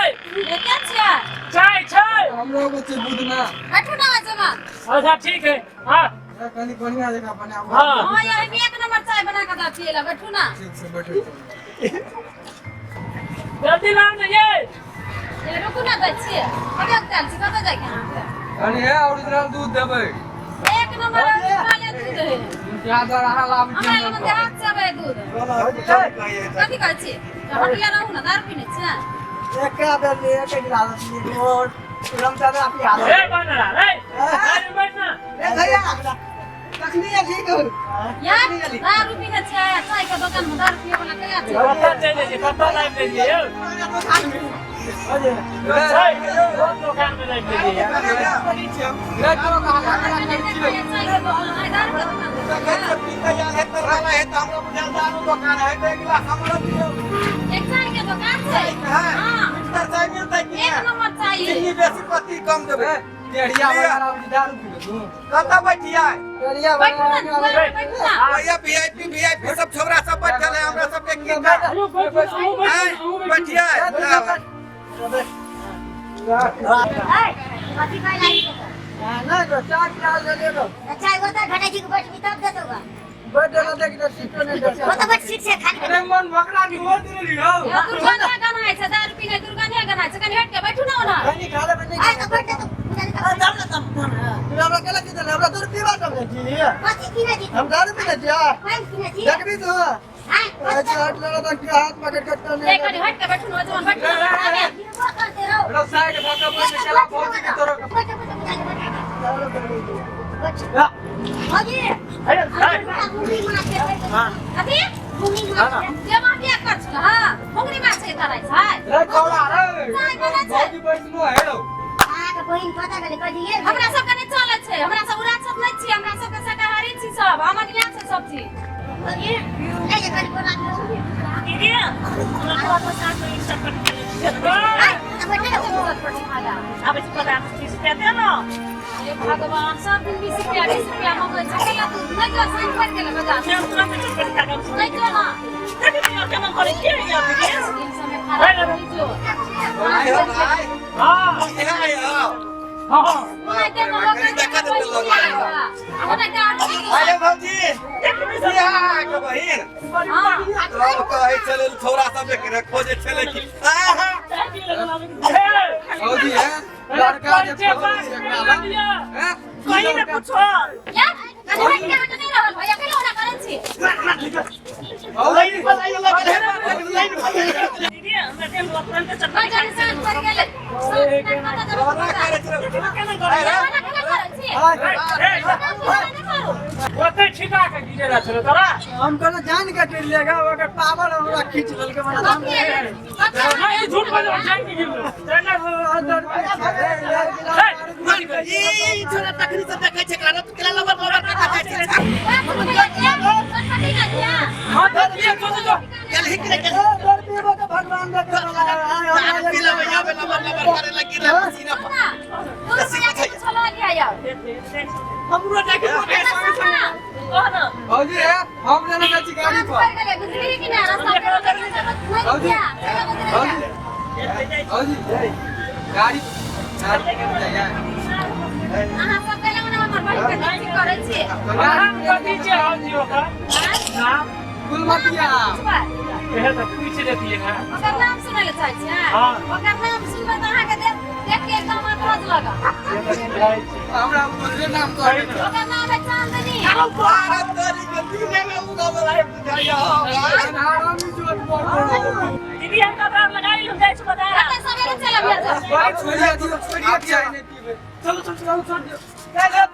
ये क्या छियै? चाय छै। हमरो एगो छै बुधना। बैठू ना जमा। अच्छा ठीक है। हाँ। कनी बढ़िया जगह बनाबू। हाँ। हाँ यार, हम एक नंबर चाय बना के दा पिए ला, बैठू ना। ठीक छै, बैठू। जल्दी लाओ ना ये। ये रुकू ना, दै छियै। अभी तेल छी, कतऽ जाइके अहाँके? अरे हे, ओरिजिनल दूध देबै। एक नंबर ओरिजिनल दूध है। यहाँ द्वारा अहाँ लाबै छी। हमरा लग देहात से आबै है दूध। कथी कहै छी? हटिया रहू ना, दारू पीने छियै? एका बेर एक गिलास और रमजान आपकी हालत। ए बनरा रे, अरे बैठ ना। ए भैया, तखनी ठीक हो। यार, दारू पीने छियै, चाय के दोकान में दारू पिए वाला कहिया छै? कत्ता चलि जाइ छै, कत्ता लाइब लै छियै यौ? छै, बहुत दोकान में लाइब लै छियै। चाय के दोकान, आइ दारू के दोकान एक चाय के दोकान छै। हाँ, एक नंबर चाय है। बेसी पत्ती कम देबै। टेढ़िया वगैरह आबै छै, दारू पीबै तू? कतऽ बैठियै? टेढ़िया। बैठू ना, दुआर पे बैठू ना। भैया, वीआईपी वीआईपी सब छोरा सब बैठल है, हमरा सबके की अहूँ बैठू, अहूँ बैठू, आँय, अहूँ बैठू। बैठियै। ऐ, कथी कहै लागि देतौ? नहीं तो चाय पिला ले ले तो। अच्छा, एगो तऽ घटै छी के बैठबी तब देतौ गा। बैठ देला, देख दे, सीटो नहीं दे। ओ तऽ बैठ सीट से खाली। अरे मन बकरा के बोल देली हौ। यो दुर्गन्धे गन्हाइ छै, दारू पीने दुर्गन्धे गन्हाइ छै। कनि हटि के बैठू ना ओना। कनी खा ले, नहीं। आइ तऽ बैठ देतौ। अरे दाम ना दाम, तू हमरा केला की देले? हमरा दूध पीबा सब छी। कथी किने छी? हम दारू पीने छी। पानि किने छी? देखबी तू। आँय, अच्छा हट लेला तो के हाथ पकड़ के टने। ए, कनि हटि के बैठू ना, जवान बैठू ना। आगे। किनबो करते रहो। हेलो, साइड भऽ के बैठ, चला पहुँच के तोरो। बैठ, बैठ, बैठ, बैठ, बैठ। भौजी, अरे, ए, मुंगरी माछ के। कथी? मुंगरी माछ के। जे माफिया कर छल, हाँ, मुंगरी माछ के धराइ छै। रे छौड़ा रे। चाय बनै छै। भौजी बैसनो हेलो। अहाँके बहिन पता गेलै कथी गेल? हमरा सबके नहि चलै छै, हमरा सब उड़ा सब नहि छी, हमरा सबके शाकाहारी छी सब, हमर छै सब चीज। भौजी, नहि जे कनि बोला दियौ। दीदी, हमरा थोड़ा सा साथ में चटपटी खेलै छियै। आँय, तऽ बैठ ने। चटपटी खा ला। आबै छी बाजार से 30 रुपया दे ने। हे भगवान, सब दिन 20 रुपया 20 रुपया मंगै छै। कहिया तू नहि जो, साँझ पड़ि गेलै बाजार। हम तुरंत चटपटी खा के आबै छी। नहि जो ना। देखियौ ने, केना करै छियै यार दीदी। दिन समय खराब, नहि जो। आइ हो भाइ। हाँ। आइ हो। हाँ। ओनाहिते तऽ लोक कनि देखा देतै लोक। ओनाहिते आदमी। आइए भौजी, की अहाँके बहिन? हाँ। सब कहै छलै छौड़ा सब एकरे खोजै छलै कि आहा। चाय पी लगल आबै। ए, भौजी हे, लड़का जे परिचय खोजै पास छै कर एकरा लग लिअ। हैं? कहीं ने कुछो। यार, कनि हटि के हटि नहि रहल भैया, कैला ओना करै छी? भौजी। दीदी, हमरा देल हुआ तुरंत नहि चटपटी। जानि, साँझ पड़ि गेलै। साँझ कतऽ जेबै? तोरा करै छलै। केना करै? ओना केना करै छी? ए, ए, नहि करू। ओतै छिटा के गिरेला छलो तोरा। हम कहलो जान के गिर लेगा, ओकर पावर हमरा खींच लेलकै मना हम। नहीं, ई झूठ बजो, जान के गिरलो। ई छोरा तखनी से देखै छै एकरा, केला लबर लबर देखै छै। हाँ तो दिया, जो जो जो। चल हिक रे, चल। भगवान देखे वाला दारू पी लेबै, आबे लबर लबर करे लगी रे पसीना पर। हमरो जाके कह ना। भौजी हे, हम लेने जाइ छी गाड़ी पर। भौजी, भौजी, भौजी, गाड़ी गाड़ी पर जाइए। नाम कथी छै हौजी ओकर नाम? गुलमतिया। इहे तऽ पूछि लेतियै ने। ओकर नाम सुनै लए चाहै छियै? हाँ। ओकर नाम सुनबै तऽ अहाँके देख देख के एकदम अचरज लागत। से तऽ बुझाइ छै। हमरा बोलले नाम कहै। ओकर नाम है चांदनी। बारह तोरी के दिने में उगल रहे बुझाइया। हरामी जोत बोल। दीदी, हम कपड़ा लगाई, हम जाइ छी बाजार। कते सवेरे चलब जा। छोड़िया दियौ, छोड़िया, चाय नहि पीबै। चलू चलू चलू, छोड़ दियौ। चल।